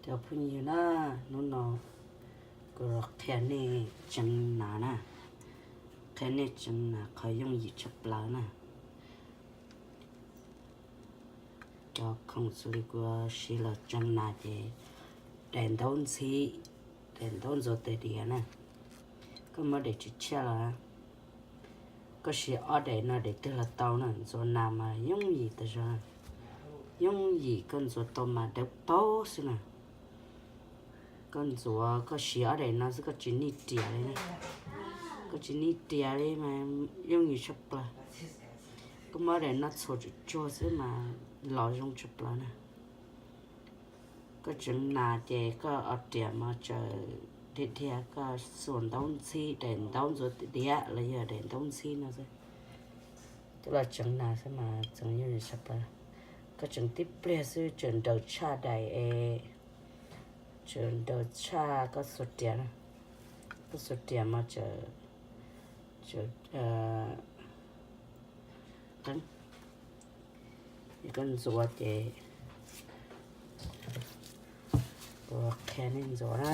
Cov phooj ywg na, hnub no kuv los qhia nej tseev nas na, qhia nej tseev nas qhov yooj yim tshaj plaws na. Cov khoom xws li kuv siv los tseev nas ces daim ntaub ntxhib, daim ntaub ntxuav tes diav na. Koj muab daim tshiab tshiab los, koj siv ob daim no daim twg los tau na, ntxuav nas mas yooj yim tas zog, yooj yim koj ntxuav tau mas dawb paug xwb na. Koj ntxuav koj siv ob daim no xwb koj tsis nij riam li, koj tsis nij riam li mas yooj yim tshaj plaws. Koj muab ob daim no txhuam tsuag tsuag xwb mas los zoo tshaj plaws na. Koj tseev nas ces koj ua riam mos tsaws dhia dhia, koj xuas ntaub ntxhib, daim ntaub ntxuav diav los yog daim ntaub ntxhib no xwb, coj los tseev nas xwb mas txeev yooj yim tshaj plaws. Koj tseev tib pliag xwb tseem nraws tshaj daim es, tseem nraws tshaj koj xuas riam, koj xuas riam mos tsaws, tseem qeeb. Koj ntxuav ces kuv qhia nej ntxuav na.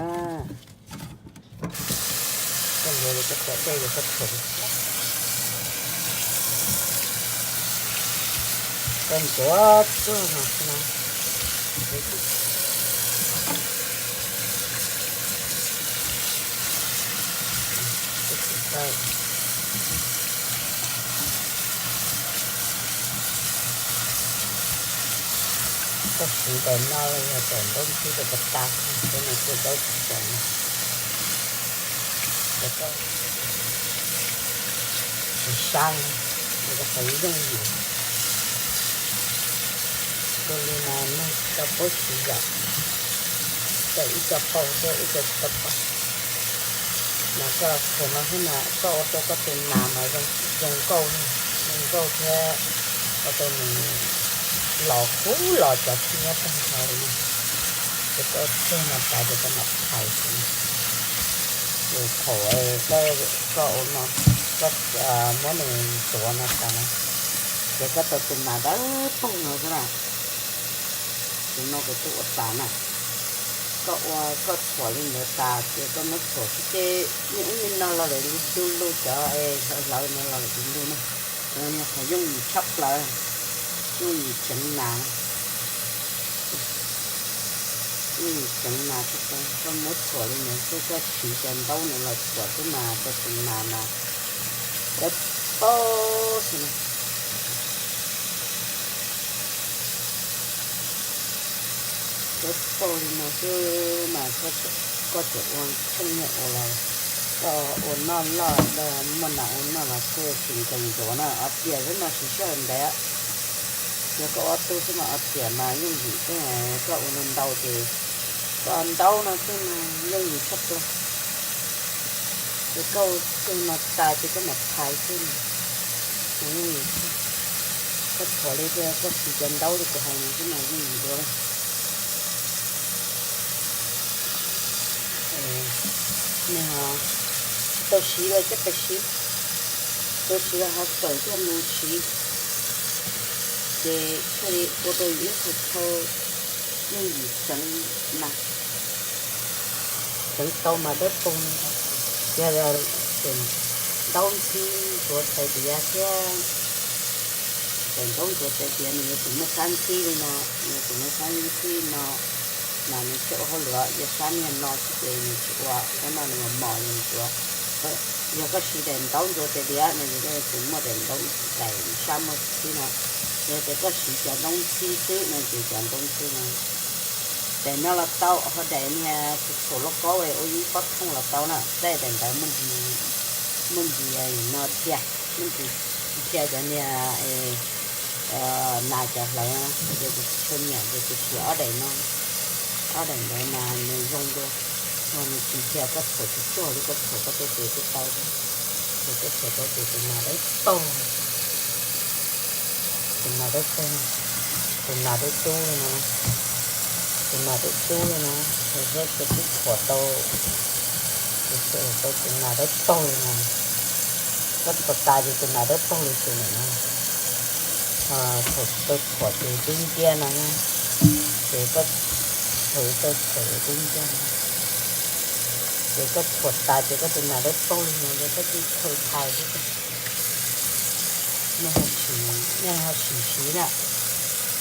Koj ntxuav li koj txhua dej li koj txhua, koj ntxuav txog no xwb na. Koj siv daim no los yog daim ntaub ntxhib rau koj tas, cov no kuj dawb tsis tau na. Ces koj tsis sab, ces koj qhov yooj yim. Dua li mas neeg tsis tau paub siv yom, txawm ib co paub thiab ib co tsis tau paub. Mas koj txhuam no xwb mas koj ua rau koj tus nas mas zoo nkauj, zoo nkauj thiab ua rau nws los kub los cov khib nyob tag nrho li na. Ces koj txhuam no tas ces koj mam phais xwb. Ces thaum koj ua no, koj muab nws ntxuav no tas na, ces koj tau tus nas dawb paug no xwb na. Tus no kuv twb ua tas na. Koj ua koj txhuam li ntawd tas ces koj muab txhuam xwb ces niaj ub niaj no los lawm du lug, cov hlawv hlawv no los lawm du lug na. Qhov yooj yim tshaj plaws, yooj yim tseev nas, yooj yim tseev nas tshaj plaws. Koj muab txhuam li ntawd xwb, koj siv cov ntaub no los txhuam xwb mas tau tus nas mas dawb paug xwb na. Dawb paug li no xwb mas koj tseem ua kheej ua los, koj ua noj loj, koj muaj nas ua noj los koj tsis nkees ntxuav na, ob tiam xwb mas siv sij hawm ntev. Yog koj ob tug xwb mas ob tiam mas yooj yim xwb, koj ua ntau ntau ces koj ntaub no xwb mas yooj yim tshaj plaws. Ces koj ua txuj no tas ces koj mam phais xwb mas yooj yim. Koj txhuam li thiab koj siv cov ntaub li kuv hais no xwb mas yooj yim dua. Nws ho tsis tau siv los coj pais siv, tau siv los ho kawm coj mus siv. Ces thiaj li ua rau yus ib qho chaw yooj yim tseev na. Tseev tau mas dawb paug, yog daim ntaub ntxhib ntxuav txhais diav thiab. Daim ntaub ntxuav txhais diav nws yuav tsum muaj sab ntxhib li no, nws yuav tsum muaj sab ntxhib no, mas nws thiaj ua hauj lwm. Yog sab niag no xwb ces nws tsis ua, sab no nws mos mos nws ntxuav. Yog koj siv daim ntaub ntxuav txhais diav no ces koj yuav tsum muaj daim ntaub, daim sab muaj ntxhib no. Yog tias koj siv cov ntaub ntxhib xwb no ces cov ntaub ntxhib no, daim no los tau, ho daim niag txhuam lauj kaub ua ib pob thooj los tau na, tab daim ntawd muaj ntsis no dhia, muaj ntsis dhia cov niag nas cov hlawv, ces kuv tsis tshua nyiam ces kuv siv ob daim no, ob daim ntawd mas nws zoo dua, mas nws tsis dhia, koj txhuam tsis tsuag li, koj txhuam koj tej tes twb tau thiab. Ces koj txhuam tau ces tus nas dawb paug, tus nas dawb paug, tus nas dawb dub li no, tus nas dawb dub li no, yog koj twb txhuam tau, txhuam tau tus nas dawb paug li no, koj txhuam tas ces tus nas dawb paug li tus ntawm no. Thaum tsis tau txhuam ces dub nciab no, ces koj Khaws tau khaws tib ncaj, ces koj thuam tas ces koj tus nas dawb paug li no ces koj cia li khaws thaiv xwb. Nej, nej ho sim siv na,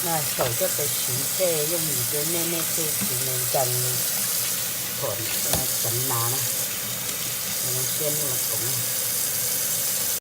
no xyaum coj pes siv thiaj yooj yim rau nej, nej thiaj tsis nco ntsoov thuam, tseev nas na. Siab nej los koom.